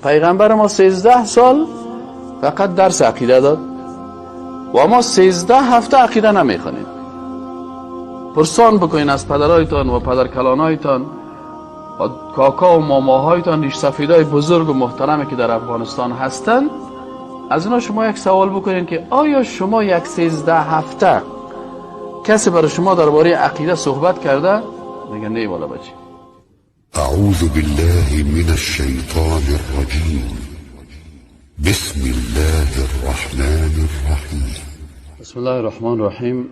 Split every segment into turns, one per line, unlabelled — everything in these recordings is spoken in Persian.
پیغمبر ما 13 سال فقط درس عقیده داد و ما 13 هفته عقیده نمیخوانیم. پرسان بکنین از پدرایتان و پدرکلانایتان و کاکا و ماماهایتان، ریش سفیدای بزرگ و محترمی که در افغانستان هستند، از اونا شما یک سوال بکنین که آیا شما یک 13 هفته کسی برای شما درباره عقیده صحبت کرده؟ میگه نه والا بچه.
اعوذ بالله من الشیطان الرجیم، بسم الله الرحمن الرحیم.
بسم الله الرحمن الرحیم.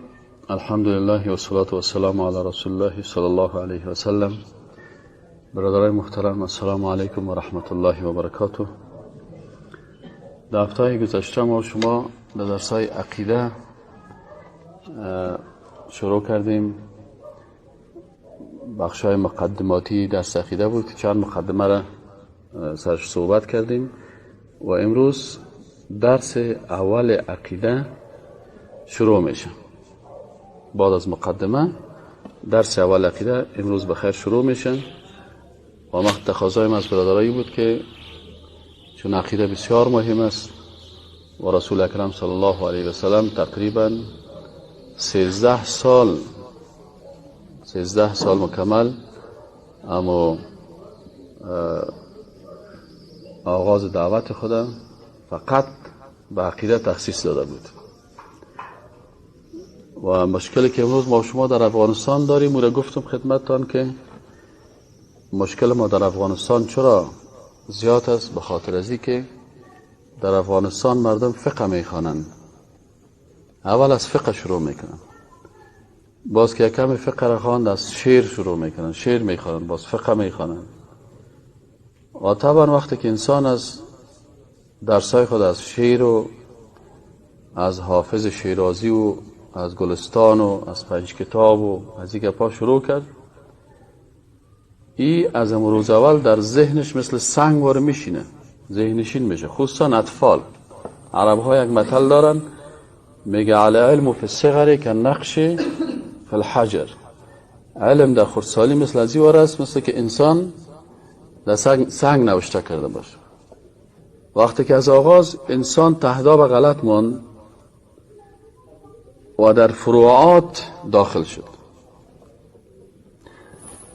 الحمد لله و الصلاة و السلام علی رسول الله صلی الله علیه و سلم. برادرای محترم، السلام علیکم و رحمت الله و برکاته. در هفته گذشته ما شما در درسای عقیده شروع کردیم. بخشای مقدماتی درس عقیده بود که چند مقدمه را سرش صحبت کردیم و امروز درس اول عقیده شروع میشه. بعد از مقدمه درس اول عقیده امروز بخیر شروع میشه و ما تقاضایم از برادرایی بود که چون عقیده بسیار مهم است و رسول اکرم صلی الله علیه و سلم تقریبا 13 سال مکمل اما آغاز دعوت خود فقط به عقیده تخصیص داده بود و مشکلی که امروز ما شما در افغانستان داریم او را گفتم خدمتتان که مشکل ما در افغانستان چرا زیاد است؟ به خاطر از که در افغانستان مردم فقه میخوانند، اول از فقه شروع میکنن، باز که کم فقه را خواند از شعر شروع میکنن، شعر میخوانند، باز فقه میخوانند و طبعا وقتی که انسان از درسای خود از شعر و از حافظ شیرازی و از گلستان و از پنج کتاب و از این گپا شروع کرد، ای از امروز اول در ذهنش مثل سنگ واره میشینه، ذهنشین میشه. خصوصا اطفال. عرب ها یک مثل دارن، میگه العلم فی الصغر کالنقش فی الحجر. علم در خردسالی مثل از این واره است، مثل که انسان در سنگ نوشته کرده باشه. وقتی که از آغاز انسان تهداب غلط ماند و در فروعات داخل شد.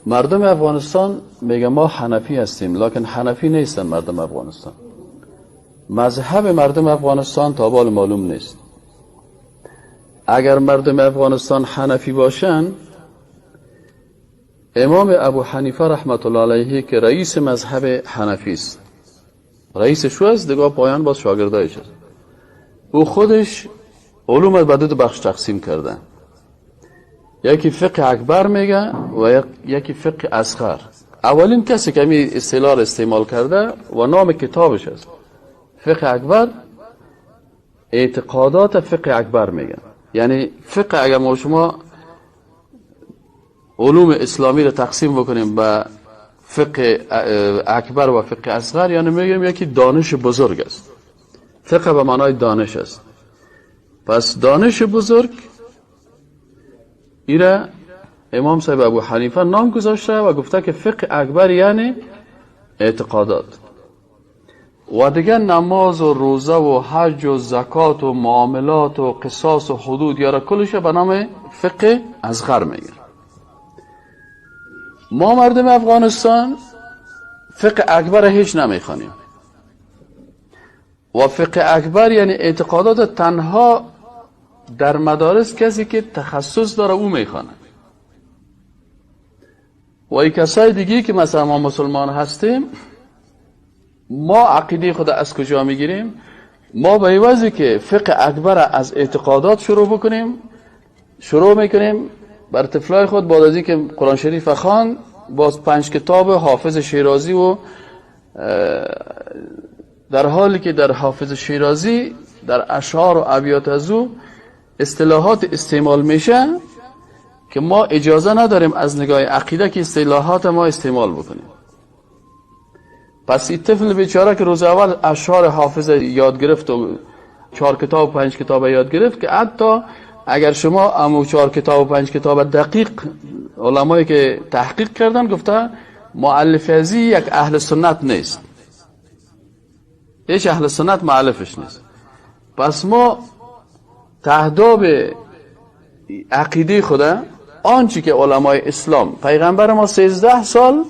مردم افغانستان میگه ما حنفی هستیم، لکن حنفی نیستن مردم افغانستان. مذهب مردم افغانستان تا بال معلوم نیست. اگر مردم افغانستان حنفی باشن، امام ابو حنیفه رحمت الله علیه که رئیس مذهب حنفی است، رئیس شو است دیگه، پایان باز شاگردایش است، او خودش علوم به دو بخش تقسیم کرده، یکی فقه اکبر میگه و یکی فقه اصغر. اولین کسی که این اصطلاح را استعمال کرده و نام کتابش است فقه اکبر، اعتقادات فقه اکبر میگه. یعنی فقه اگر ما شما علوم اسلامی را تقسیم بکنیم به فقه اکبر و فقه اصغر، یعنی میگیم یکی دانش بزرگ است. فقه به معنای دانش است. پس دانش بزرگ ایره امام صاحب ابو حنیفه نام گذاشته و گفته که فقه اکبر یعنی اعتقادات و دیگه نماز و روزه و حج و زکات و معاملات و قصاص و حدود یارا کلش به نام فقه اصغر میگه. ما مردم افغانستان فقه اکبر هیچ نمیخوانیم و فقه اکبر یعنی اعتقادات تنها در مدارس کسی که تخصص داره او میخوانه و ای کسای دیگه که مثلا ما مسلمان هستیم، ما عقیده خود از کجا میگیریم؟ ما به عوضی که فقه اکبر از اعتقادات شروع بکنیم، شروع میکنیم بر طفلای خود بعد از اینکه قرآن شریف خوان، باز 5 کتاب حافظ شیرازی و در حالی که در حافظ شیرازی در اشعار و ابیات از او اصطلاحات استعمال میشه که ما اجازه نداریم از نگاه عقیده که اصطلاحات ما استعمال بکنیم. پس این طفل بیچاره که روز اول اشعار حافظ یاد گرفت و 4 کتاب و 5 کتاب یاد گرفت، که حتی اگر شما امو 4 کتاب و 5 کتاب دقیق علمایی که تحقیق کردن گفته مؤلف ازی یک اهل سنت نیست. هیچ اهل سنت مؤلفش نیست. پس ما تهداب عقیده خدا، آنچه که علمای اسلام، پیغمبر ما 13 سال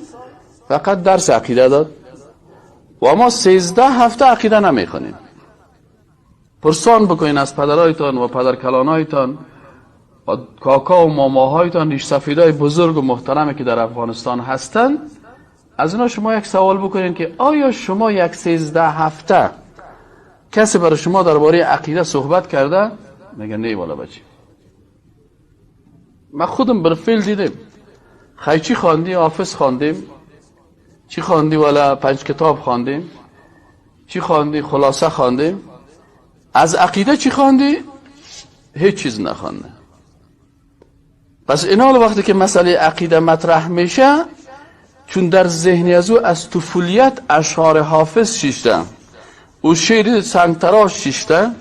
فقط درس عقیده داد و ما 13 هفته عقیده نمیخوانیم. پرسان بکنین از پدرایتان و پدرکلانایتان و کاکا و ماماهایتان، ریش سفیدای بزرگ و محترمی که در افغانستان هستند، از اینا شما یک سوال بکنین که آیا شما یک 13 هفته کسی برای شما درباره عقیده صحبت کرده؟ میگه نه والا بچی، من خودم بالفعل دیدم. خیلی چی خواندی؟ حافظ خواندیم. چی خواندی؟ والا 5 کتاب خواندیم. چی خواندی؟ خلاصه خواندیم. از عقیده چی خواندی؟ هیچ چیز نخوانده. پس اینا وقتی که مسئله عقیده مطرح میشه، چون در ذهن از او از طفولیت اشعار حافظ شیشته، او شعر سنگتراش شیشته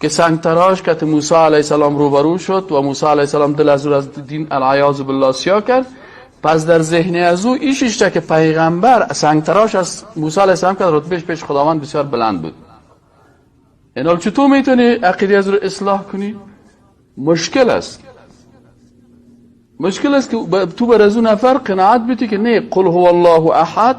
که سنگتراش که موسی علیه السلام روبرو شد و موسی علیه السلام دل از او از دین العیاذ بالله سیاه کرد. پس در ذهن از او این شیشته که پیغمبر سنگتراش از موسی علیه السلام که رتبهش پیش خداوند بسیار بلند بود. اینا چطور میتونی عقیده از رو اصلاح کنی؟ مشکل است. مشکل است که تو بر از اون نفر قناعت بیتی که نه، قل هو الله احد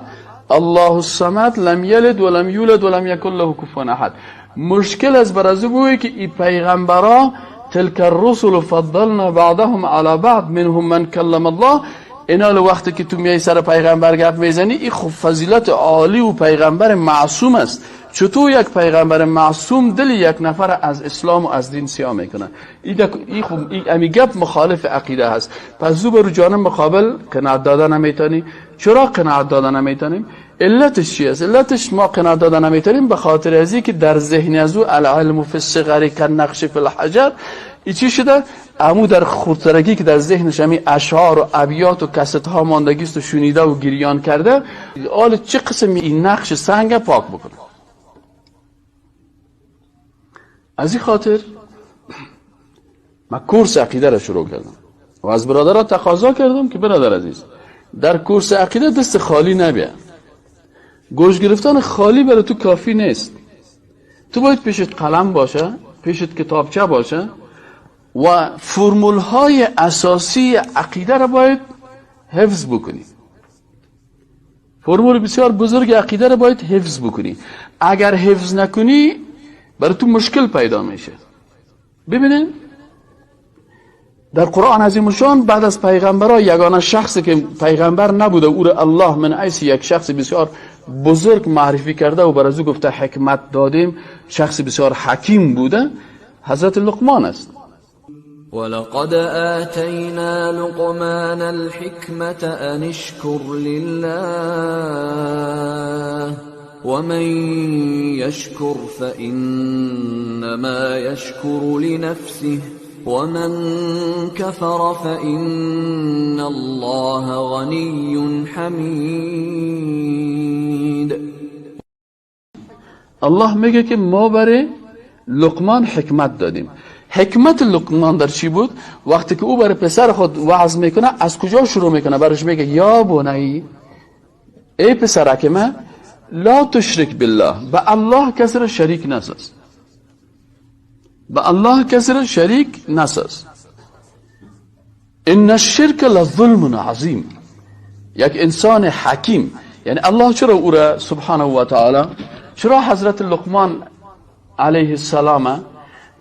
الله الصمد لم یلد ولم یولد ولم یکن له کفوا احد. مشکل است بر از او که ای پیغمبرا تلک الرسل فضلنا بعضهم على بعض منهم من کلم الله. اینا وقتی که تو میای سر پیغمبر گپ میزنی، این خب فضیلت عالی و پیغمبر معصوم است. چطور یک پیغمبر معصوم دل یک نفر از اسلام و از دین سیاه میکنه؟ این خب این گپ مخالف عقیده هست. پس تو برو جانب مقابل قناعت دادن نمیتونی. چرا قناعت دادن نمیتونیم؟ علتش چی است؟ علتش ما قناعت دادن نمیتونیم به خاطر از اینکه در ذهن از او العلم فی الصغر کالنقش فی الحجر. ای چی شده؟ امو در خردسالگی که در ذهنش همی اشعار و ابیات و کست ها ماندگیست و شنیده و گریان کرده، حال چه قسم این نقش سنگ پاک بکنه؟ از این خاطر من کورس عقیده را شروع کردم و از برادرها تقاضا کردم که برادر عزیز، در کورس عقیده دست خالی نبیا. گوش گرفتن خالی برای تو کافی نیست. تو باید پیشت قلم باشه، پیشت کتابچه باشه و فرمول های اساسی عقیده را باید حفظ بکنی. فرمول بسیار بزرگ عقیده را باید حفظ بکنی. اگر حفظ نکنی برای تو مشکل پیدا میشه. ببینید در قرآن عظیم الشان بعد از پیغمبرها یگانه شخصی که پیغمبر نبوده او را الله من حیث یک شخص بسیار بزرگ معرفی کرده و بر از او گفته حکمت دادیم، شخص بسیار حکیم بوده، حضرت لقمان است.
ولقد آتینا لقمان الحکمة ان اشکر لله ومن يشكر فإنما يشكر لنفسه ومن كفر فإن الله غني حمید.
الله میگه که ما برای لقمان حکمت دادیم. حکمت لقمان در چی بود؟ وقتی که او برای پسر خود وعظ میکنه از کجا شروع میکنه؟ برش میگه یا بنی، ای پسرک من، لا تشرک بالله، به الله کسی را شریک نساز. به الله کسی را شریک نساز. ان الشرک لظلم عظیم. یک انسان حکیم، یعنی الله چرا او را سبحانه و تعالی، چرا حضرت لقمان علیه السلام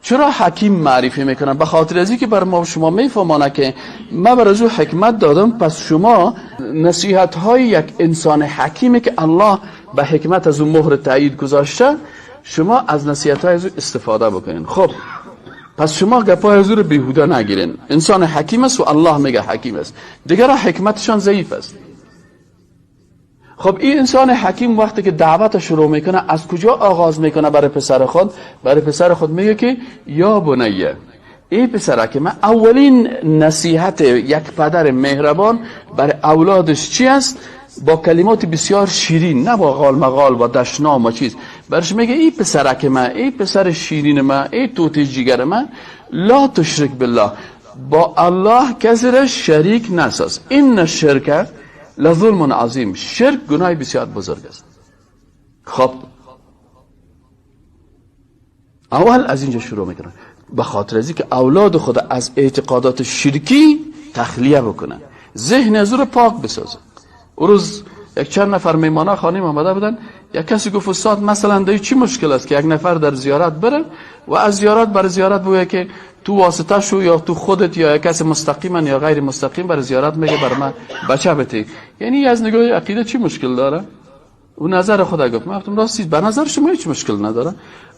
چرا حکیم معرفی میکنه؟ به خاطر از اینکه بر ما شما میفهمانه که من بر از او حکمت دادم، پس شما نصیحت های یک انسان حکیمی که الله به حکمت از او مهر تایید گذاشته، شما از نصیحت های از او استفاده بکنین. خب پس شما گپای از او رو بیهوده نگیرین. انسان حکیم است و الله میگه حکیم است، دیگر حکمتشان ضعیف است. خب این انسان حکیم وقتی که دعوت شروع میکنه از کجا آغاز میکنه؟ برای پسر خود، برای پسر خود میگه که یا بنیه، ای پسرک من، اولین نصیحت یک پدر مهربان برای اولادش چی است؟ با کلمات بسیار شیرین، نه با غال مغال و دشنام و چیز. برش میگه ای پسرک من، ای پسر شیرین من، ای توته جیگر من، لا تشرک بالله، با الله کسی را شریک نساز. این الشرک لظلم عظیم، شرک گناه بسیار بزرگ است. خب اول از اینجا شروع میکنن، به خاطر از اینکه اولاد خود از اعتقادات شرکی تخلیه بکنن، ذهن از او رو پاک بسازن. اون روز یک چند نفر میمانه خانم آمده بودن، یک کسی گفت استاد مثلا در چی مشکل است که یک نفر در زیارت بره و از زیارت بر زیارت بگه که تو واسطه شو یا تو خودت یا یک کس مستقیما یا غیر مستقیم بر زیارت میگه بر من بچه بده، یعنی از نگاه عقیده چی مشکل داره؟ او نظر خدا گفت. من گفتم راستی به نظر شما هیچ مشکل نداره،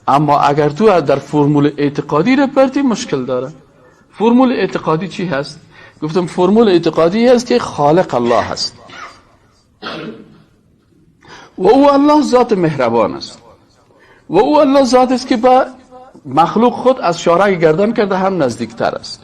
اما اگر تو در فرمول اعتقادی رو پرتی مشکل داره. فرمول اعتقادی چی هست؟ گفتم فرمول اعتقادی هست که خالق الله هست و او الله ذات مهربان است و او الله ذات است که با مخلوق خود از شارع گردن کرده هم نزدیکتر است.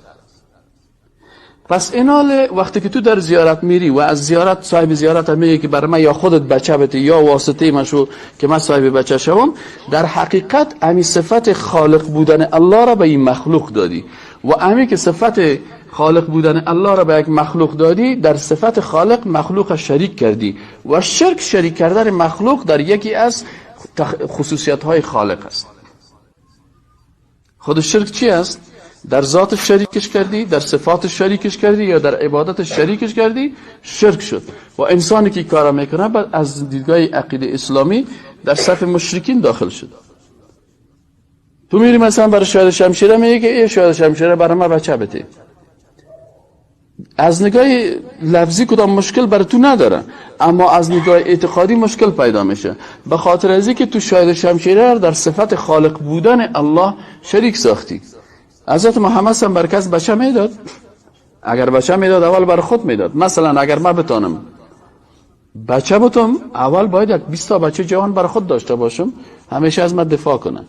پس اینال وقتی که تو در زیارت میری و از زیارت صاحب زیارت میگه که بر من یا خودت بچه بده یا واسطه من شو که من صاحب بچه شوم، در حقیقت امی صفت خالق بودن الله را به این مخلوق دادی و امی که صفت خالق بودن الله را به یک مخلوق دادی، در صفت خالق مخلوق شریک کردی و شرک شریک کردن مخلوق در یکی از خصوصیت های خالق است. خود شرک چی است؟ در ذات شریکش کردی، در صفات شریکش کردی یا در عبادت شریکش کردی، شرک شد. و انسانی که کارا میکنه بعد از دیدگاه عقیده اسلامی در صف مشرکین داخل شد. تو میری مثلا برای شاهد شمشیره میگه که ای شاهد شمشیره برای من بچه بده، از نگاه لفظی کدام مشکل برای تو نداره، اما از نگاه اعتقادی مشکل پیدا میشه، به خاطر از اینکه تو شاهد شمشیره در صفت خالق بودن الله شریک ساختی. حضرت محمد هم بر کس بچه میداد، اگر بچه میداد اول بر خود میداد. مثلا اگر من بتانم بچه بتم، اول باید یک 20 تا بچه جوان بر خود داشته باشم، همیشه از من دفاع کنن.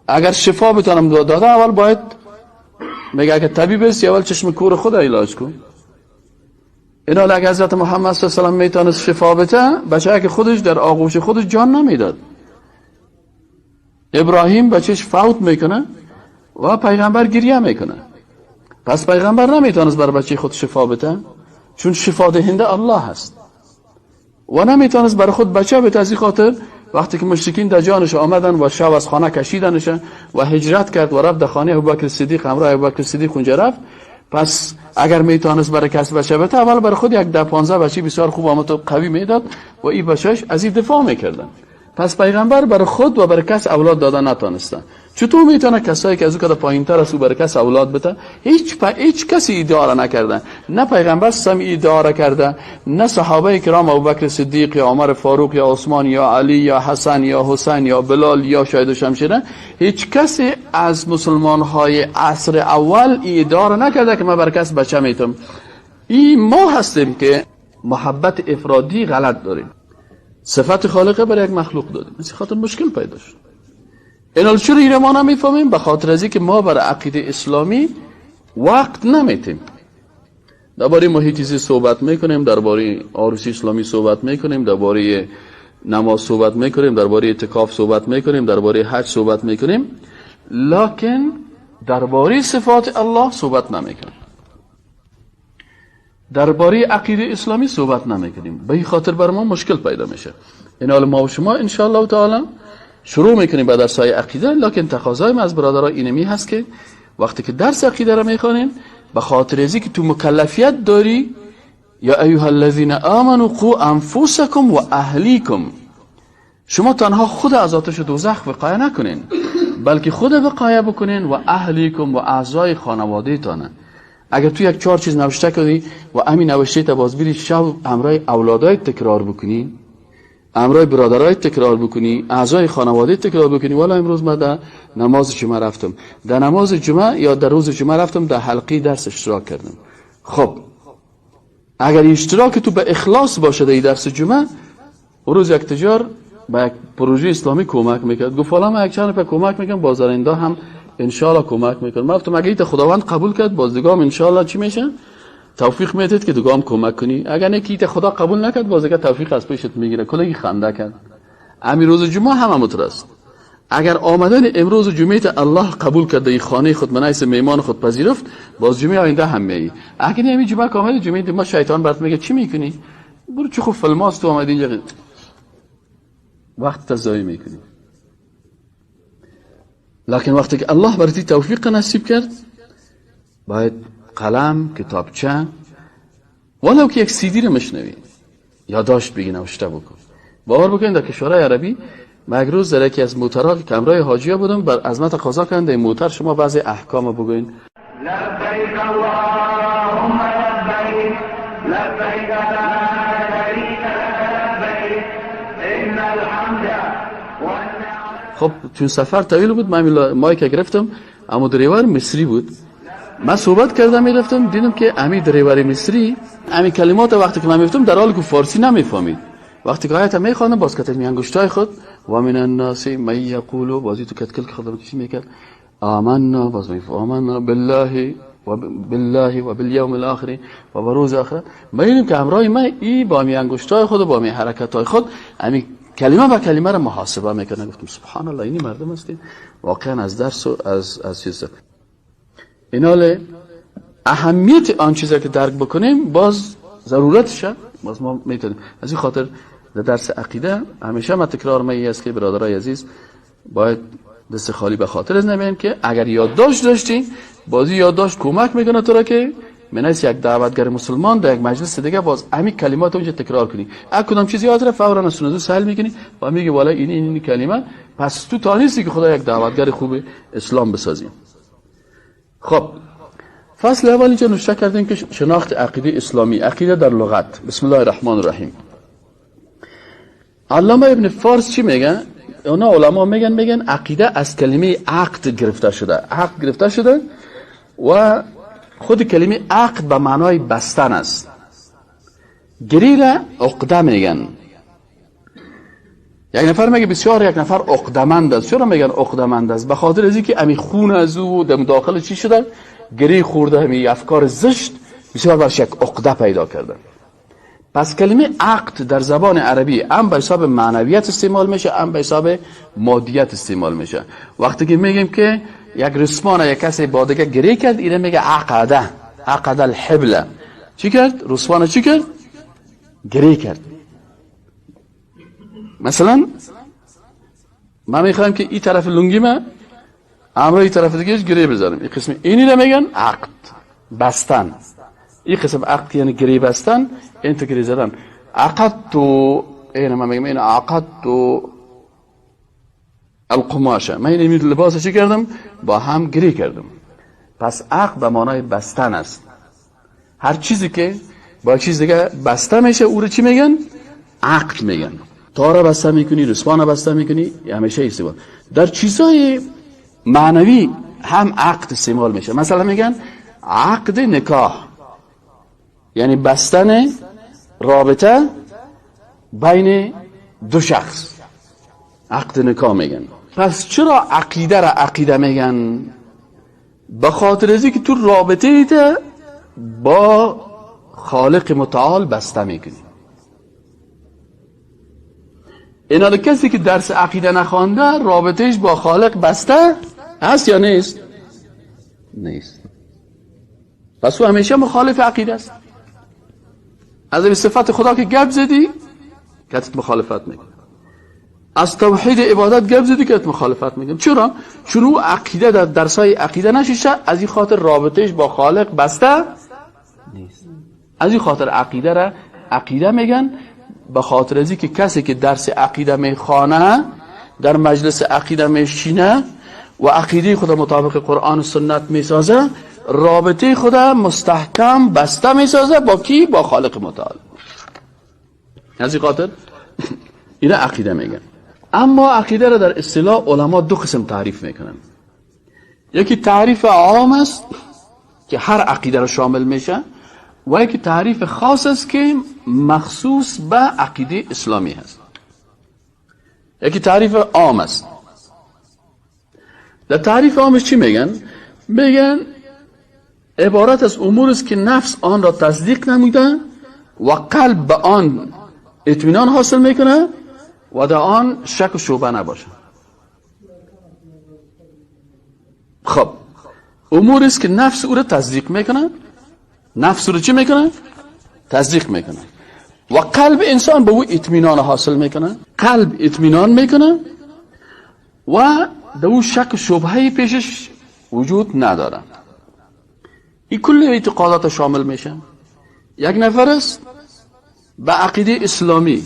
اگر شفا بتانم داده، اول باید میگه اگه طبیب است اول چشم کور خود علاج کن. اینا اگه حضرت محمد صلی الله علیه و سلم میتونست شفا بده، بچه که خودش در آغوش خودش جان نمیداد. ابراهیم بچهش فوت میکنه و پیغمبر گریه میکنه. پس پیغمبر نمیتونست بر بچه خود شفا بده، چون شفا دهنده الله هست، و نمیتونست بر خود بچه بده. از این خاطر وقتی که مشرکین در جانش آمدن و شب از خانه کشیدنش و هجرت کرد و رفت در خانه ابوبکر صدیق، همراه ابوبکر صدیق اونجا رفت. پس اگر میتونست برای کس بچه بده، اول برای خود یک 10-15 بچه بسیار خوب آمد و قوی میداد و این بچه‌اش از این دفاع میکردن. پس پیغمبر برای خود و برای کس اولاد دادن نتونستن. چطور میتونه کسایی که از او کده پایین‌تر است او برای کس اولاد بده؟ هیچ کسی ادعا نکرده، نه پیغمبر سم ادعا کرده، نه صحابه کرام ابوبکر صدیق یا عمر فاروق یا عثمان یا علی یا حسن یا حسین یا بلال یا شاهد شمشیره. هیچ کسی از مسلمان های عصر اول ادعا نکرده که من برای کس بچه میتم. این ما هستیم که محبت افرادی غلط داریم، صفت خالقه برای یک مخلوق دادیم، از خاطر مشکل پیدا شد. اینال چرا ایره ما نمیفهمیم؟ به خاطر از اینکه ما برای عقیده اسلامی وقت نمیتیم. درباره محیط زیست صحبت میکنیم، درباره عروسی اسلامی صحبت میکنیم، درباره نماز صحبت میکنیم، درباره اعتکاف صحبت میکنیم، درباره حج صحبت میکنیم، لکن درباره صفات الله صحبت نمیکنیم، درباره عقیده اسلامی صحبت نمیکنیم. به این خاطر بر ما مشکل پیدا میشه. این ما و شما ان شاء الله تعالی شروع میکنیم به درس های عقیده، لکن تقاضای ما از برادرها اینمی هست که وقتی که درس عقیده را میخوانیم، به خاطر ازی که تو مکلفیت داری، یا ایها الذین آمنوا قوا انفسکم و اهلیکم، شما تنها خود از آتش دوزخ وقایه نکنین، بلکه خود وقایه بکنین و اهلیکم و اعضای خانواده تانه. اگر تو یک 4 چیز نوشته کنی و همین نوشته تا باز بیری شب امرای اولادای تکرار بکنی، امرای برادرای تکرار بکنی، اعضای خانواده تکرار بکنی. والا امروز من در نماز جمعه رفتم، در نماز جمعه یا در روز جمعه رفتم، در حلقه درس اشتراک کردم. خب اگر اشتراک تو به اخلاص باشه در درس جمعه، روز یک تجار به یک پروژه اسلامی کمک میکرد، گفت والا من یک چند نفر کمک میکنم، بازارنده هم انشالله کمک میکنم. من گفتم اگه ایت خداوند قبول کرد، باز دیگه هم انشالله چی میشه؟ توفیق میدید که دیگه هم کمک کنی. اگر نه که خدا قبول نکرد، باز دیگه توفیق از پیشت میگیره. کلگی خنده کرد. امیر روز جمعه هم همونطور است. اگر آمدن امروز جمعه الله قبول کرده، ای خانه خود منیس میمان خود پذیرفت، باز جمعه آینده هم میایی. اگر نه جمعه کامل جمعه ما شیطان برات میگه چی میکنی؟ برو چه خوب فیلماست تو آمدی اینجا وقت تضایع میکنی. لکن وقتی که الله برای توفیق نصیب کرد، باید قلم، کتابچه، ولو که یک سیدی رو مشنوی یادداشت بگی، نوشته بکن. باور بکنید در کشورهای عربی من یک روز در یکی از موترها که کمرای حاجی‌ها بودم، بر عظمت قضا کردن در موتر شما بعضی احکام بگوین.
لبیک اللهم لبیک، لبیک لا شریک لک لبیک، ان الحمد والنعمة.
خب چون سفر طویل بود، من مایک گرفتم، اما دریور مصری بود. من صحبت کردم میرفتم، دیدم که امی دریور مصری امی کلمات وقتی که من میگفتم در حال که فارسی نمیفهمید، وقتی که آیت میخواندم باز کتل میانگشتای خود و من الناس من یقول، بازی تو کتکل که خودم چی میکرد، آمنا، باز می آمنا بالله و بالله و بالیوم الاخر و بروز آخرت. ما دیدیم که همراه من ای با می انگشتای خود و با می حرکتای خود امی کلمه با کلمه را محاسبه میکنه. گفتم سبحان الله، اینی مردم هستین واقعا از درس و از چیز. اینال اهمیت آن چیزی که درک بکنیم باز ضرورتش باز ما میتونیم. از این خاطر در درس عقیده همیشه ما تکرار می است که برادرای عزیز باید دست خالی به خاطر از نمیم که اگر یادداشت داشتی، بازی یادداشت کمک میکنه تو را که منیس یک دعوتگر مسلمان در یک مجلس دیگه باز همین کلمات اونجا تکرار کنی. اگه کدام چیزی یاد رفت فورا از سنزو سهل میکنی و میگی والا این این کلمه. پس تو تانیستی که خدا یک دعوتگر خوب اسلام بسازی. خب فصل اول اینجا نوشته کردیم که شناخت عقیده اسلامی، عقیده در لغت. بسم الله الرحمن الرحیم. علامه ابن فارس چی میگن؟ اونا علما میگن عقیده از کلمه عقد گرفته شده، عقد گرفته شده و خود کلمه عقد به معنای بستن است. گری را عقده میگن. یک نفر میگه بسیار یک نفر عقدمند است. چرا میگن عقدمند است؟ به خاطر از اینکه امی خون از او دم داخل چی شده، گری خورده، امی افکار زشت بسیار برش یک عقده پیدا کرده. پس کلمه عقد در زبان عربی هم به حساب معنویت استعمال میشه، هم به حساب مادیت استعمال میشه. وقتی که میگیم که یک رسمان یک کسی با دیگه گری کرد، اینه میگه عقده، عقد الحبله. چی کرد؟ رسمان چی کرد؟ گری کرد. مثلا من میخوام که این طرف لنگی من امرای این طرف دیگه گری بزنم، این قسم اینی رو میگن عقد بستن. این قسم عقد یعنی گری بستن، این تو گری زدن. عقد تو این من میگم این عقد تو القماشه، من این لباس چی کردم؟ با هم گری کردم. پس عقد به معنای بستن است. هر چیزی که با چیز دیگه بسته میشه او رو چی میگن؟ عقد میگن. تاره بسته میکنی، رسوانه بسته میکنی، همیشه استعمال. در چیزای معنوی هم عقد استعمال میشه. مثلا میگن عقد نکاح، یعنی بستن رابطه بین دو شخص، عقد نکاح میگن. پس چرا عقیده را عقیده میگن؟ به خاطر از اینکه تو رابطه ایت با خالق متعال بسته میکنی. اینا کسی که درس عقیده نخوانده رابطهش با خالق بسته هست یا نیست؟ نیست. پس او همیشه مخالف عقیده است. از این صفت خدا که گپ زدی کتت مخالفت میکنه، از توحید عبادت گپ زدی کتت مخالفت میکنه. چرا؟ چون او عقیده در درسای عقیده نشیشه، از این خاطر رابطهش با خالق بسته نیست. از این خاطر عقیده را عقیده میگن، به خاطر از اینکه کسی که درس عقیده میخوانه، در مجلس عقیده میشینه و عقیده خود مطابق قرآن و سنت میسازه، رابطه خود مستحکم بسته میسازه با کی؟ با خالق متعال. از این خاطر اینه عقیده میگن. اما عقیده را در اصطلاح علما دو قسم تعریف میکنن. یکی تعریف عام است که هر عقیده را شامل میشه، و یکی تعریف خاص است که مخصوص به عقیده اسلامی هست. یکی تعریف عام است. در تعریف عامش چی میگن؟ میگن عبارت از امور است که نفس آن را تصدیق نموده و قلب به آن اطمینان حاصل میکنه و در آن شک و شبهه نباشه. خب امور است که نفس او را تصدیق میکنه، نفس رو چی میکنه؟ تصدیق میکنه و قلب انسان به او اطمینان حاصل میکنه، قلب اطمینان میکنه و دو شک شبهه پیشش وجود نداره. این کل اعتقادات شامل میشه. یک نفر است به عقیده اسلامی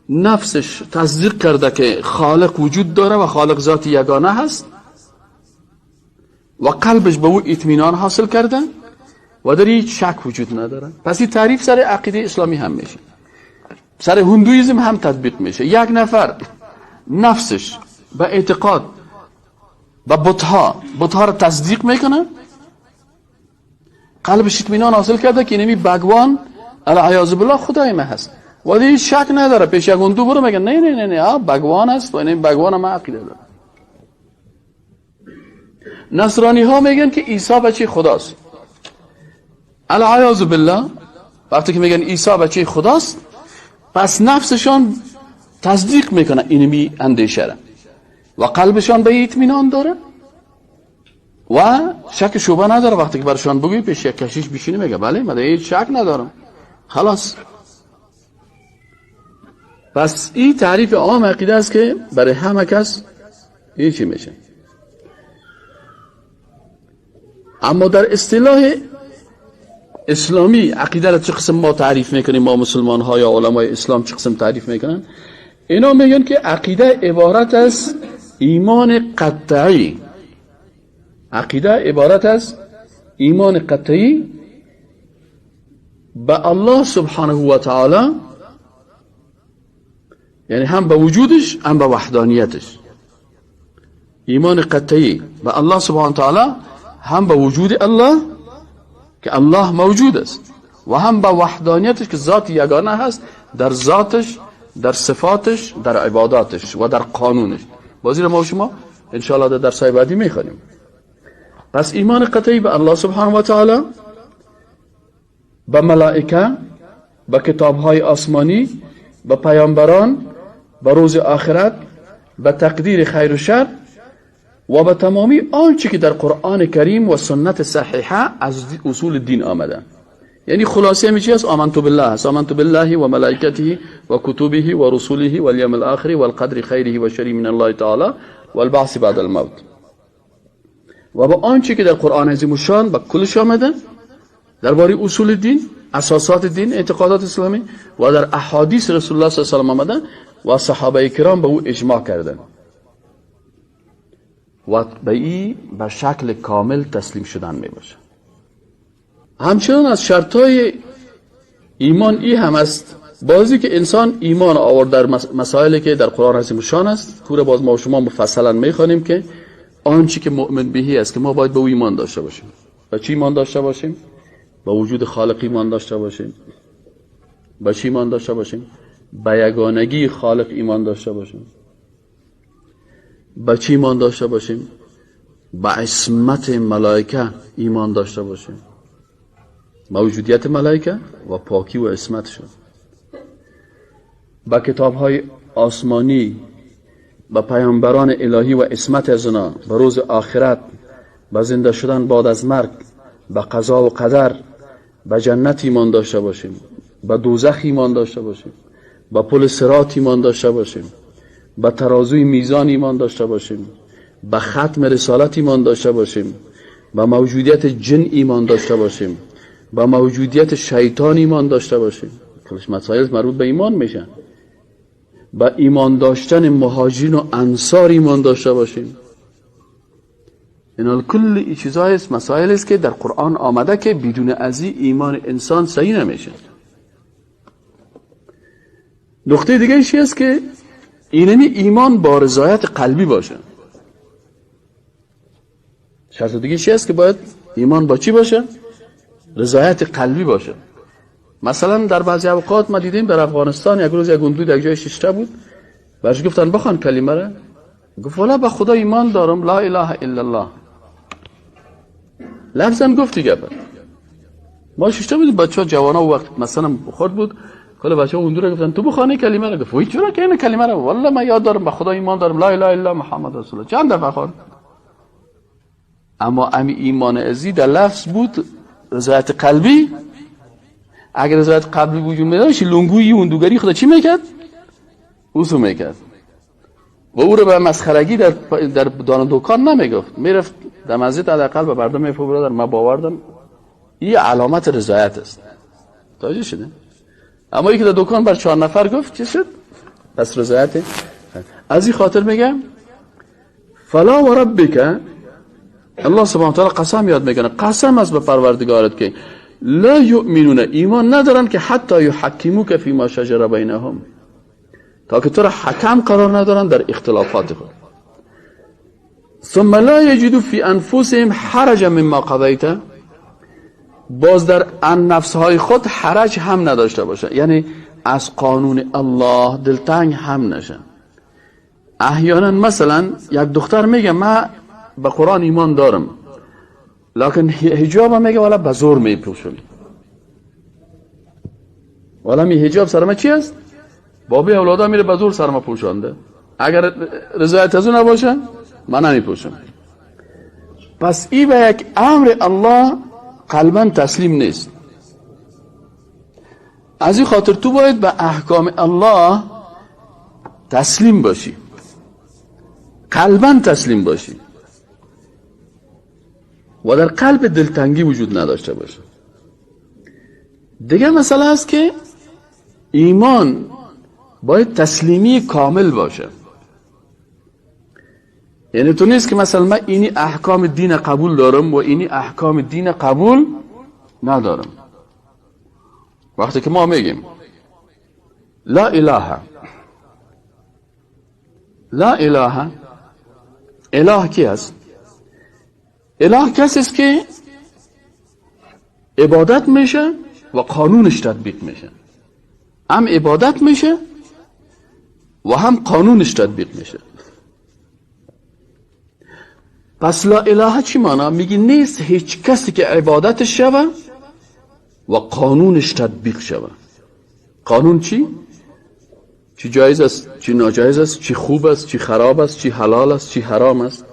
نفسش تصدیق کرده که خالق وجود داره و خالق ذات یگانه هست و قلبش به او اطمینان حاصل کرده و در هیچ شک وجود نداره. پس این تعریف سر عقیده اسلامی هم میشه، سر هندویزم هم تطبیق میشه. یک نفر نفسش به اعتقاد به بتها را تصدیق میکنه، قلبش اطمینان حاصل کرده که اینمی بگوان العیاذ بالله خدای ما هست و دیگه شک نداره. پیش یک هندو برو میگه نه نه نه نه بگوان است و این بگوان ما عقیده داره. نصرانی ها میگن که عیسی بچه خداست، العیاذ بالله. وقتی که میگن عیسی بچه خداست، پس نفسشان تصدیق میکنه اینمی اندیشه را و قلبشان به اطمینان داره و شک شبهه نداره. وقتی که برشان بگوی پیش یک کشیش بشینه میگه بله من هیچ شک ندارم، خلاص. پس این تعریف عام عقیده است که برای همه کس این چی میشه. اما در اصطلاح اسلامی عقیده را چه قسم ما تعریف میکنیم؟ ما مسلمان ها یا علمای اسلام چه قسم تعریف میکنن؟ اینا میگن که عقیده عبارت از ایمان قطعی، عقیده عبارت از ایمان قطعی به الله سبحانه و تعالی، یعنی هم به وجودش هم به وحدانیتش. ایمان قطعی به الله سبحانه و تعالی، هم به وجود الله که الله موجود است و هم به وحدانیتش که ذات یگانه هست در ذاتش، در صفاتش، در عباداتش و در قانونش. بازی رو ما شما انشاءالله در درس‌های بعدی میخوانیم. پس ایمان قطعی به الله سبحانه و تعالی، به ملائکه، به کتاب‌های آسمانی، به پیامبران، به روز آخرت، به تقدیر خیر و شر و به تمامی آنچه که در قرآن کریم و سنت صحیحه از اصول دین آمده. یعنی خلاصه همی چی است؟ آمنت بالله است. آمنت بالله و ملائکته و کتبه و رسوله و الیوم الاخر و القدر خیره و شره من الله تعالی و البعث بعد الموت. و با آنچه که در قرآن عظیم الشان به کلش آمده درباره اصول دین، اساسات دین، اعتقادات اسلامی و در احادیث رسول الله صلی الله علیه و آله آمده و صحابه کرام به او اجماع کردند و به این به شکل کامل تسلیم شدن می باشه. همچنان از شرطهای ایمان ای هم است بازی که انسان ایمان آورد در مسائلی که در قرآن عظیم الشان است. کوره باز ما و شما مفصلا میخوانیم که آنچه که مؤمن بهی است که ما باید به او ایمان داشته باشیم. به چی ایمان داشته باشیم؟ به وجود خالق ایمان داشته باشیم. به چی ایمان داشته باشیم؟ به یگانگی خالق ایمان داشته باشیم. به چی ایمان داشته باشیم؟ به عصمت ملائکه ایمان داشته باشیم، موجودیت ملائکه و پاکی و عصمتشون. به کتاب‌های آسمانی، به پیامبران الهی و عصمت از اونا، به روز آخرت، به زنده شدن بعد از مرگ، به قضا و قدر، به جنت ایمان داشته باشیم، به دوزخ ایمان داشته باشیم، به پل صراط ایمان داشته باشیم، به ترازوی میزان ایمان داشته باشیم، به ختم رسالت ایمان داشته باشیم، به موجودیت جن ایمان داشته باشیم، به موجودیت شیطان ایمان داشته باشیم. کلش مسائل مربوط به ایمان میشن. به ایمان داشتن مهاجرین و انصار ایمان داشته باشیم. اینا کل این چیزهای است، مسائل است که در قرآن آمده که بدون از این ایمان انسان صحیح نمیشه. نقطه دیگه ایش است که اینمی ایمان با رضایت قلبی باشه. شرط دیگه چی است که باید ایمان با چی باشه؟ رضایت قلبی باشه. مثلا در بعضی اوقات ما دیدیم در افغانستان یک روز یک گندود یک جای ششته بود، برش گفتن بخوان کلمه را، گفت والا به خدا ایمان دارم، لا اله الا الله. لفظا گفت دیگه. ما ششته بودیم، بچه‌ها جوانا وقت مثلا خود بود، کل بچه‌ها اون دور گفتن تو بخوانی کلمه را، گفت وای چرا که این کلمه را، والله من یاد دارم، به خدا ایمان دارم، لا اله الا محمد رسول الله. چند دفعه خواند. اما امی ایمان ازی در لفظ بود، رضایت قلبی. اگر رضایت قلبی وجود می‌داشت، لنگویی اون دوگری خدا چی میکرد؟ اوسو میکرد. و او رو به مسخرگی در دان دکان نمیگفت، میرفت در مسجد حداقل به مردم میگفت برادر من باور دارم، این علامت رضایت است. متوجه شده؟ اما یکی در دکان بر 4 نفر گفت چی شد؟ پس رضایت. از این خاطر میگم فلا و ربک، الله سبحانه و تعالی قسم یاد میکنه، قسم از به پروردگارت که لا یؤمنون، ایمان ندارن که حتی یحکموک فیما شجر بینهم، تا که تو را حکم قرار ندارن در اختلافات خود. ثم لا یجدوا فی انفسهم حرجا مما قضیت، باز در نفسهای خود حرج هم نداشته باشه، یعنی از قانون الله دلتنگ هم نشن. احیانا مثلا یک دختر میگه من به قرآن ایمان دارم، لکن حجاب میگه والا به زور میپوشم، والا می حجاب سر ما چی است؟ بابی اولادا میره به زور سر ما پوشانده، اگر رضایت از اون نباشه من نمیپوشم. پس ای به یک امر الله قلبا تسلیم نیست. از این خاطر تو باید به احکام الله تسلیم باشی، قلبا تسلیم باشی و در قلب دلتنگی وجود نداشته باشه. دیگه مسئله است که ایمان باید تسلیمی کامل باشه. یعنی تو نیست که مثلا من اینی احکام دین قبول دارم و اینی احکام دین قبول ندارم. وقتی که ما میگیم لا اله، لا اله، اله کی است؟ اله کسی است که عبادت میشه و قانونش تطبیق میشه. هم عبادت میشه و هم قانونش تطبیق میشه. پس لا اله چی معنا؟ میگی نیست هیچ کسی که عبادتش شوه و قانونش تطبیق شوه. قانون چی؟ چی جایز است، چی ناجایز است، چی خوب است، چی خراب است، چی حلال است، چی حرام است.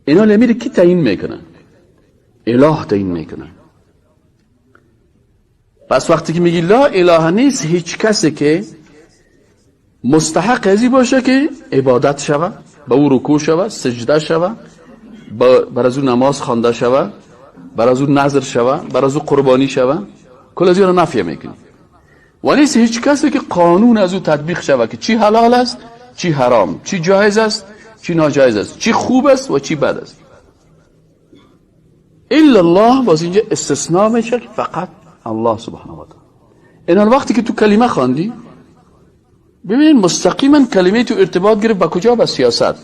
اینا نمیره کی تعیین میکنه؟ اله تعیین میکنه. پس وقتی که میگی لا اله نیست هیچ کسی که مستحق ازی باشه که عبادت شوه، به او رکوع شوه، سجده شوه، بر از او نماز خوانده شوه، بر از او نذر شوه، بر از او قربانی شوه، کل از اینا نفی میکنی. و نیست هیچ کسی که قانون از او تطبیق شوه که چی حلال است، چی حرام، چی جایز است، چی ناجایز است، چی خوب است و چی بد است. الا الله، باز اینجا استثناء میشه که فقط الله سبحانه و تعالی. این وقتی که تو کلمه خواندی، ببینید مستقیما کلمه تو ارتباط گرفت با کجا؟ با سیاست.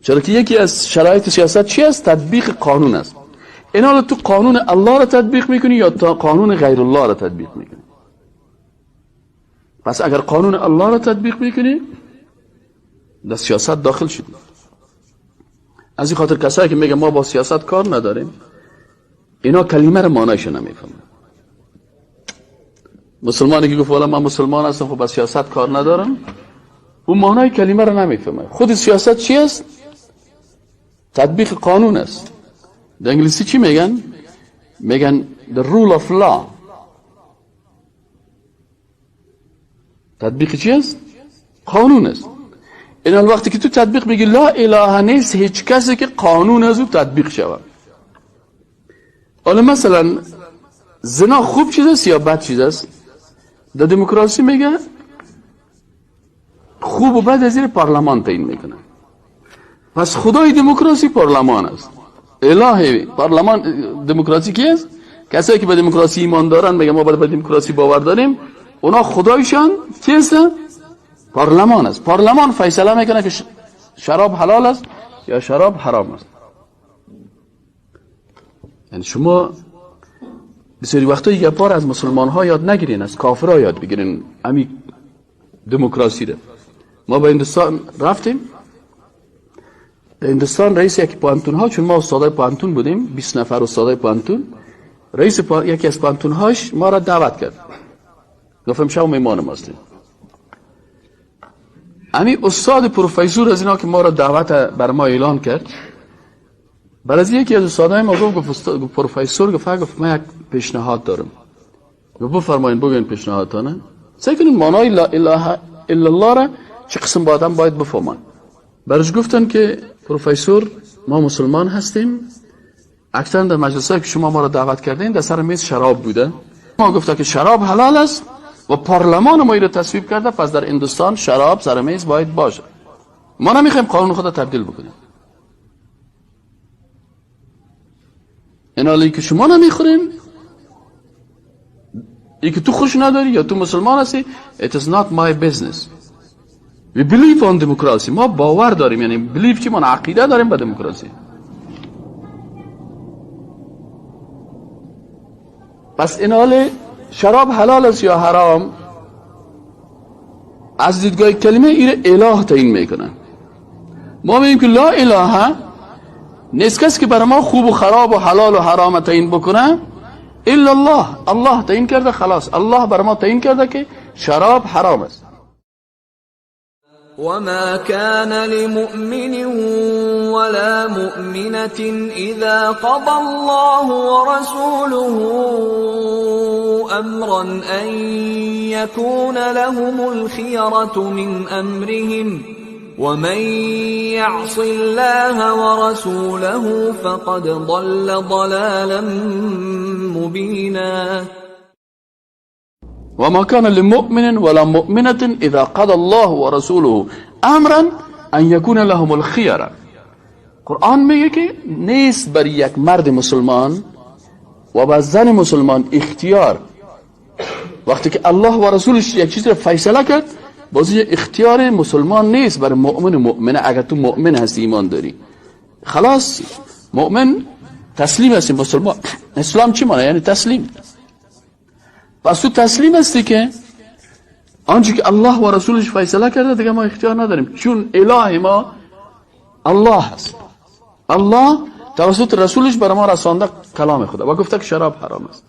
چرا که یکی از شرایط سیاست چی است؟ تطبیق قانون است. این حالا تو قانون الله را تطبیق میکنی یا تا قانون غیر الله را تطبیق میکنی؟ پس اگر قانون الله را تطبیق میکنی در سیاست داخل شدی. از این خاطر کسایی که میگه ما با سیاست کار نداریم، اینا کلمه را معنیش نمیفهمن. مسلمانی که گفت والا من مسلمان هستم خب با سیاست کار ندارم، اون معنای کلمه را نمیفهمه. خود سیاست چی است؟ تطبیق قانون است. در انگلیسی چی میگن؟ میگن the rule of law. تطبیق چی است؟ قانون است. این وقتی که تو تطبیق میگی لا اله نیست هیچ کسی که قانون از او تطبیق شود. حالا مثلا زنا خوب چیز است یا بد چیز است؟ در دموکراسی میگه خوب و بد از زیر پارلمان تعیین میکنه. پس خدای دموکراسی پارلمان است. اله پارلمان دموکراسی کی است؟ کسایی که به دموکراسی ایمان دارن، میگه ما به دموکراسی باور داریم، اونا خدایشان کی است؟ پارلمان است. پارلمان فیصله میکنه که شراب حلال است یا شراب حرام است. یعنی شما بسیاری وقتا یک بار از مسلمان ها یاد نگیرین، از کافرها یاد بگیرین امی دموکراسی رو. ما به هندوستان رفتیم، در هندوستان رئیس یکی پوهنتون ها، چون ما استادای پوهنتون بودیم، 20 نفر استادای پوهنتون، رئیس یکی از پوهنتون هاش ما را دعوت کرد، گفتم شما مهمان ما هستیم. امی استاد پروفسور از اینا که ما را دعوت بر ما اعلان کرد، بر از یکی از استادای ما گفت پروفسور گفت من یک پیشنهاد دارم. بفرمایین بگوین پیشنهادتانه. سعی کنین معنای لا اله الا الله را چه قسم با آدم باید بفهمن. برش گفتن که پروفسور ما مسلمان هستیم، اکثرا در مجلسایی که شما ما را دعوت کردین در سر میز شراب بوده. ما گفته که شراب حلال است و پارلمان ما را تصویب کرده، پس در هندوستان شراب سر میز باید باشه. ما نمیخوایم قانون خود را تبدیل بکنیم. این حالی که شما نمیخورین، ای که تو خوش نداری یا تو مسلمان هستی، it is not my business. We believe on democracy. ما باور داریم، یعنی believe چی؟ ما عقیده داریم به دموکراسی. پس این حال شراب حلال است یا حرام، از دیدگاه کلمه ایره اله تعیین میکنن. ما میگیم که لا اله نیست کسی که برای ما خوب و خراب و حلال و حرام تعیین بکنه الا الله. الله تعیین کرده، خلاص الله بر ما تعیین کرده که شراب حرام است.
وما كان لمؤمن ولا مؤمنة إذا قضى الله ورسوله أمرا أن يكون لهم الخيرة من أمرهم ومن يعص الله ورسوله فقد ضل ضلالا مبينا.
وما كان لمؤمن ولا مؤمنة إذا قضى الله ورسوله أمرا أن يكون لهم الخيرة. قرآن میگه که نیست بر یک مرد مسلمان و بر زن مسلمان اختیار. وقتی که الله و رسولش یک چیز را فیصله کرد، بازی اختیار مسلمان نیست بر مؤمن و مؤمنه. اگر تو مؤمن هستی، ایمان داری، خلاص مؤمن تسلیم هستی. مسلمان اسلام چی معنی؟ یعنی تسلیم. پس تو تسلیم هستی که آنچه که الله و رسولش فیصله کرده دیگه ما اختیار نداریم، چون اله ما الله هست. الله توسط رسولش بر ما رسانده کلام خدا و گفته که شراب حرام است.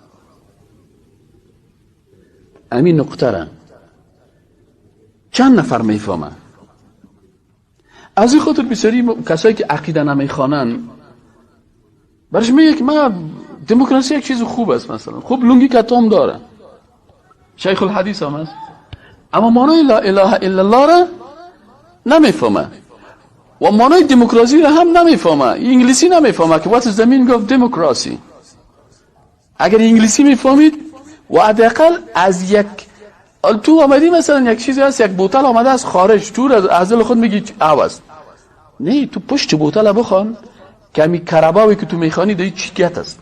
امین نقطه را چند نفر میفهمن؟ از این خاطر بسیاری کسایی که عقیده نمیخوانن برش میگه که ما دموکراسی یک چیز خوب است، مثلا خوب لنگی کتام داره، شیخ الحدیث هم است، اما معنای لا اله الا الله را نمیفهمه و معنای دموکراسی را هم نمیفهمه. انگلیسی نمیفهمه که what is the meaning of democracy. اگر انگلیسی میفهمید و حداقل از یک تو آمدی مثلا یک چیزی هست، یک بوتل آمده از خارج، تو از دل خود میگی عوض نه، تو پشت بوتل بخوان کمی کرباوی که تو میخوانی دی چی گت است.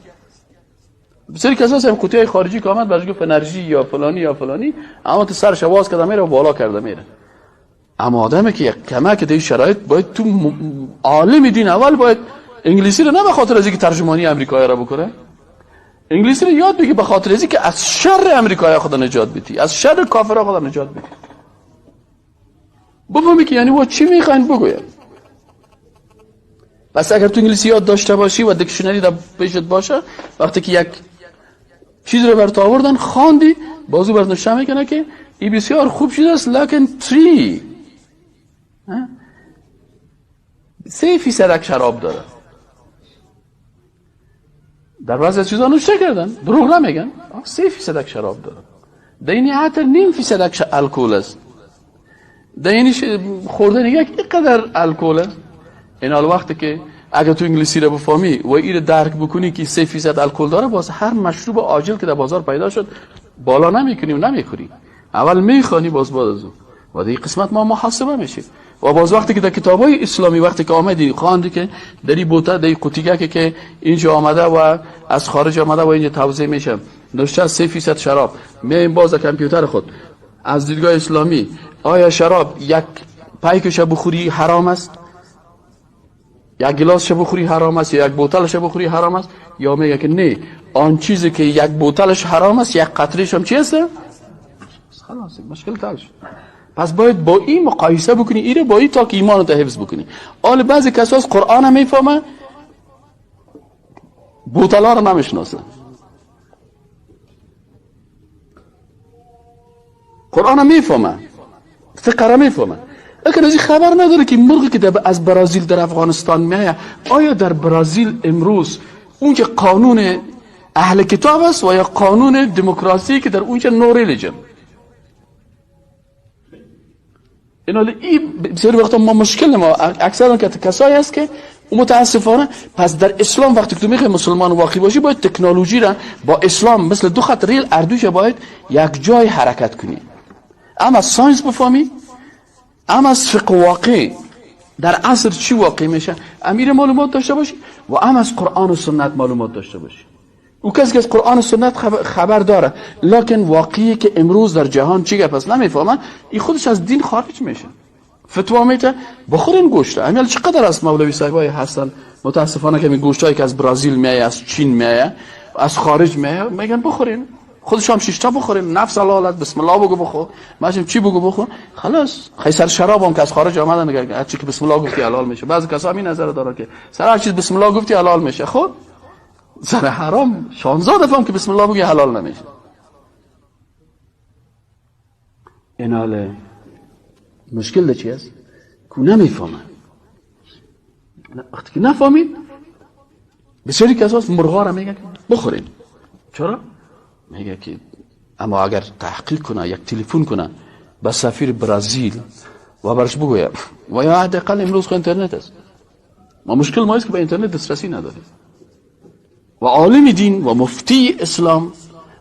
بسیاری کسا هستن قوطی خارجی که آمد برش گفت انرژی یا فلانی یا فلانی، اما تو سرش باز کرده میره و بالا کرده میره. اما آدمی که یک کمک دی شرایط باید تو عالم دین اول باید انگلیسی رو نه به خاطر از اینکه ترجمانی امریکایی را بکنه، انگلیسی رو یاد بگی به خاطر از اینکه از شر امریکایی خدا نجات بدی، از شر کافرها خدا نجات بدی. بفهمی که یعنی وا چی میخواین بگوید. پس اگر تو انگلیسی یاد داشته باشی و dictionary در پیشت باشه، وقتی که یک چیز رو بر تو آوردن خواندی، بازو بر نوشته میکنه که این بسیار خوب چیز است، لکن 3% شراب داره. در بعضی از چیزا نوشته کردن، دروغ نمیگن، 3% شراب داره. در این عطر 0.5% الکل است. در این خوردن یک اینقدر الکل است. این حال وقتی که اگر تو انگلیسی رو بفهمی و این رو درک بکنی که 3% الکل داره، باز هر مشروب عاجل که در بازار پیدا شد بالا نمیکنی و نمیخوری، اول میخوانی باز بعد از اون. و در این قسمت ما محاسبه میشیم. و باز وقتی که در کتابای اسلامی وقتی که آمدی خواندی که در این بوته، در این قوطیگه که اینجا آمده و از خارج آمده و اینجا توزیع میشه، نوشته 3% شراب، میایم باز در کامپیوتر خود از دیدگاه اسلامی آیا شراب یک پیکش بخوری حرام است، یک گلاسش بخوری حرام است، یا یک بوتلش بخوری حرام است، یا میگه که نه، آن چیزی که یک بوتلش حرام است یک قطرهش هم چی است؟ خلاص مشکل حل شد. پس باید با این مقایسه بکنی، ایره با این تا که ایمان رو حفظ بکنی. حال بعضی کسا از قرآن هم میفهمه، بوتلا رو نمیشناسه. قرآن هم میفهمه، فقه رو میفهمه، لیکن از این خبر نداره که مرغی که از برازیل در افغانستان میایه، آیا در برازیل امروز اون که قانون اهل کتاب است و یا قانون دموکراسی که در اونجا no religion. این بسیاری وقتا ما مشکل ما اکثر که کسایی است که متاسفانه پس در اسلام وقتی که تو میخوای مسلمان واقعی باشی باید تکنولوژی را با اسلام مثل دو خط ریل اردوش باید یک جای حرکت کنی، اما از science بفهمی، اما از فقه واقع در عصر چی واقع میشه امیر معلومات داشته باشی و اما از قرآن و سنت معلومات داشته باشی. او کسی که از قرآن و سنت خبر داره لکن واقعی که امروز در جهان چی گپ است نمیفهمه، این خودش از دین خارج میشه، فتوا میده بخورین گوشت. امیال چقدر از مولوی صاحبای هستن متاسفانه که می گوشتایی که از برزیل میایه، از چین میایه، از خارج میایه، میگن بخورین، خودش هم شش تا بخورین، نفس حلالت، بسم الله بگو بخور، ماشم چی بگو بخور، خلاص. خیلی سر شراب هم که از خارج آمدن میگن هر چی که بسم الله گفتی حلال میشه. بعضی کسا همین نظر داره که سر هر چیز بسم الله گفتی حلال میشه. خب سر حرام 16 دفعه هم که بسم الله بگی حلال نمیشه. ایناله مشکل چی است؟ که نمیفهمن. وقتی که نفهمید بسیاری کساس مرغا را میگن بخورین. چرا؟ میگه که اما اگر تحقیق کنه، یک تلفن کنه به سفیر برزیل و برش بگوید و یا حداقل امروز خو اینترنت است، ما مشکل ما است که به اینترنت دسترسی نداریم و عالم دین و مفتی اسلام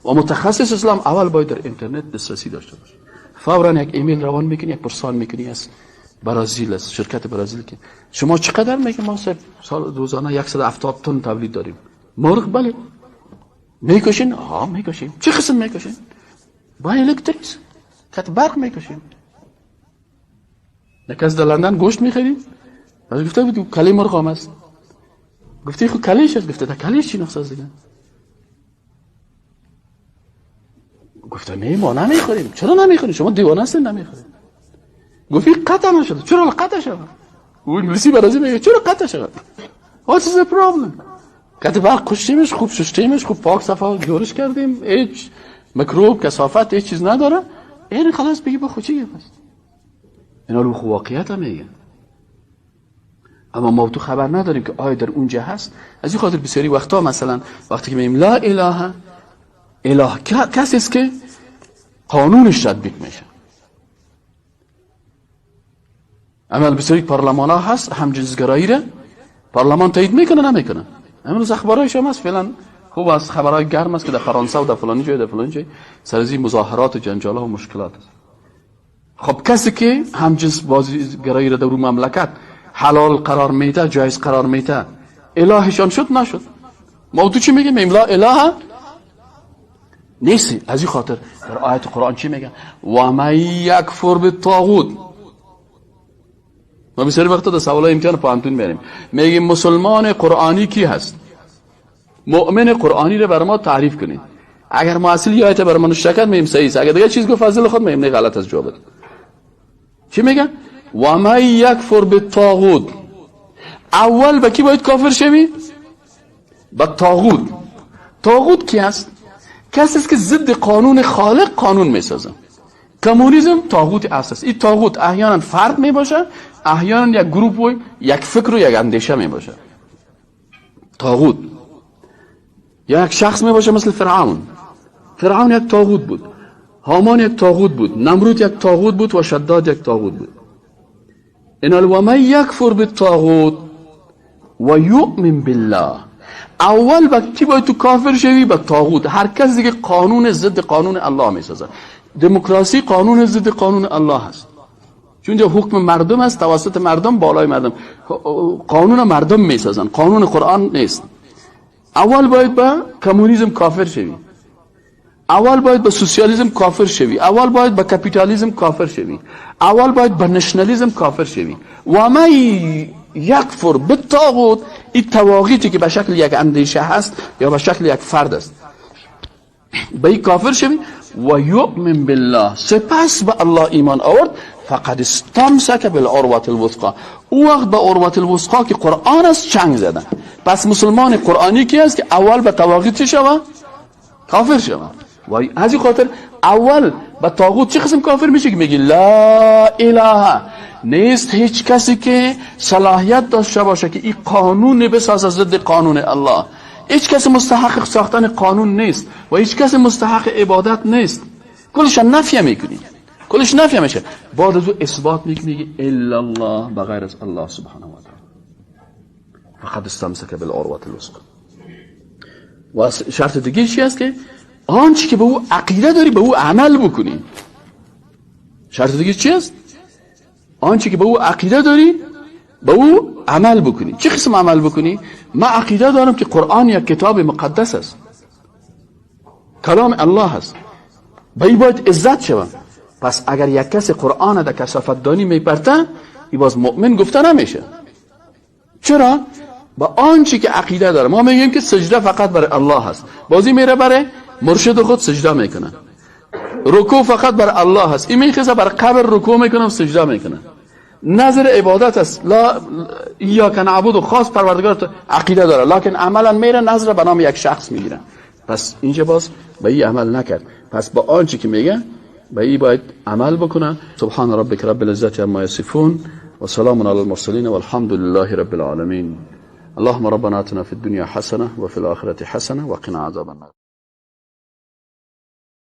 و متخصص اسلام اول باید در اینترنت دسترسی داشته باشه. فورا یک ایمیل روان میکنی، یک پرسان میکنی از برزیل، از شرکت برزیل که شما چقدر؟ میگه ما سال روزانه 170 تن تولید داریم مرغ. بله میکشین؟ ها میکشیم. چه قسم میکشین؟ با الکتریس کت برق میکشیم. یک از در لندن گوشت میخرید، باز گفته بود کلی مرغ هم است. گفته خب کلیش است. گفته تا کلیش چی نقص است دیگه؟ گفته نه ما نمیخوریم. چرا نمیخوریم؟ شما دیوانه هستین نمیخوریم. گفت قطع نشده. چرا قطع شد؟ او انگلیسی برازی میگه چرا قطع شد؟ What is the problem؟ قطع برق کشتیمش، خوب ششتیمش، خوب پاک صفا جورش کردیم، هیچ میکروب کثافت هیچ چیز نداره. این خلاص بگی بخو چی گفت؟ اینا رو خو واقعیت هم میگن، اما ما تو خبر نداریم که آیا در اونجا هست. از این خاطر بسیاری وقتا مثلا وقتی که میگیم لا اله اله، کسی است که قانونش تطبیق میشه. اما بسیاری پارلمان ها هست همجنسگرایی را پارلمان تایید میکنه نمیکنه. امروز اخبارایش هم هست فعلا خوب است، خبرهای گرم است که در فرانسه و در فلانی جای در فلانی جای سر از این مظاهرات و جنجال ها و مشکلات است. خب کسی که همجنس بازیگرایی را در اون مملکت حلال قرار میده، جایز قرار میده، الهشان شد نشد؟ ما تو چی میگیم؟ لا اله نیستی. از این خاطر در آیت قرآن چی میگه؟ و من یکفر بالطاغوت. ما بسیاری وقتا در سوالای امتحان پوهنتون میریم میگیم مسلمان قرآنی کی هست؟ مؤمن قرآنی رو بر ما تعریف کنید. اگر ما اصلی آیت بر ما نشته کرد میگیم صحیح است، اگر دیگه چیز گفت فضل خود میگیم نه غلط از جوابت. چی میگن؟ و من یکفر بالطاغوت. اول به کی باید کافر شوی؟ به طاغوت. طاغوت کی است؟ کسی است که ضد قانون خالق قانون میسازه. کمونیسم طاغوت است. این طاغوت احیانا فرد میباشه، احیانا یک گروپ و یک فکر و یک اندیشه میباشه. طاغوت یا یک شخص میباشه مثل فرعون. فرعون یک طاغوت بود، هامان یک طاغوت بود، نمرود یک طاغوت بود و شداد یک طاغوت بود. این و من یکفر بالطاغوت و یؤمن بالله. اول با کی باید تو کافر شوی؟ با طاغوت. هر کسی که قانون ضد قانون الله میسازه. دموکراسی قانون ضد قانون الله است، چون جو حکم مردم است، توسط مردم، بالای مردم، قانون مردم میسازن، قانون قرآن نیست. اول باید با کمونیسم کافر شوی، اول باید به سوسیالیسم کافر شوی، اول باید به کپیتالیسم کافر شوی، اول باید به نشنالیسم کافر شوی. و من یکفر بالطاغوت، این طواغیتی که به شکل یک اندیشه هست یا به شکل یک فرد است، به این کافر شوی و یؤمن بالله، سپس به الله ایمان آورد، فقد استمسک بالعروة الوثقا. او وقت به عروة الوثقا که قرآن است چنگ زدن. پس مسلمان قرآنی کی است که اول به طواغیت چه شوه؟ کافر شوه. و از این خاطر اول به طاغوت چه قسم کافر میشه که میگی لا اله، نیست هیچ کسی که صلاحیت داشته باشه که این قانون بسازه ضد قانون الله. هیچ کس مستحق ساختن قانون نیست و هیچ کس مستحق عبادت نیست. کلش نفی میکنی، کلش نفی میشه. بعد از او اثبات میکنی الا الله، بغیر از الله سبحانه و تعالی. فقد استمسک بالعروة الوثقی. و شرط دیگه چی است؟ که آنچه که به او عقیده داری به او عمل بکنی. شرط دیگه چی است؟ آنچه که به او عقیده داری به او عمل بکنی. چه قسم عمل بکنی؟ من عقیده دارم که قرآن یک کتاب مقدس است، کلام الله است، به ای باید عزت شوم. پس اگر یک کس قرآن در کثافت دانی میپرته، ای باز مؤمن گفته نمیشه. چرا؟ با آنچه که عقیده داره. ما میگیم که سجده فقط برای الله هست، بازی میره برای مرشد خود سجده میکنه. رکوع فقط برای الله هست، این میخیزه برای قبر رکوع میکنه و سجده میکنه. نظر عبادت است، لا ایاک نعبد و خاص پروردگار عقیده داره، لکن عملا میره نظر به نام یک شخص میگیره. پس اینجا باز به این عمل نکرد. پس با آنچه که میگه به این باید عمل بکنه. سبحان ربک رب العزة عما یصفون و سلام علی المرسلین والحمد لله رب العالمین. اللهم ربنا آتنا في الدنيا حسنة وفي الآخرة حسنة وقنا عذاب النار.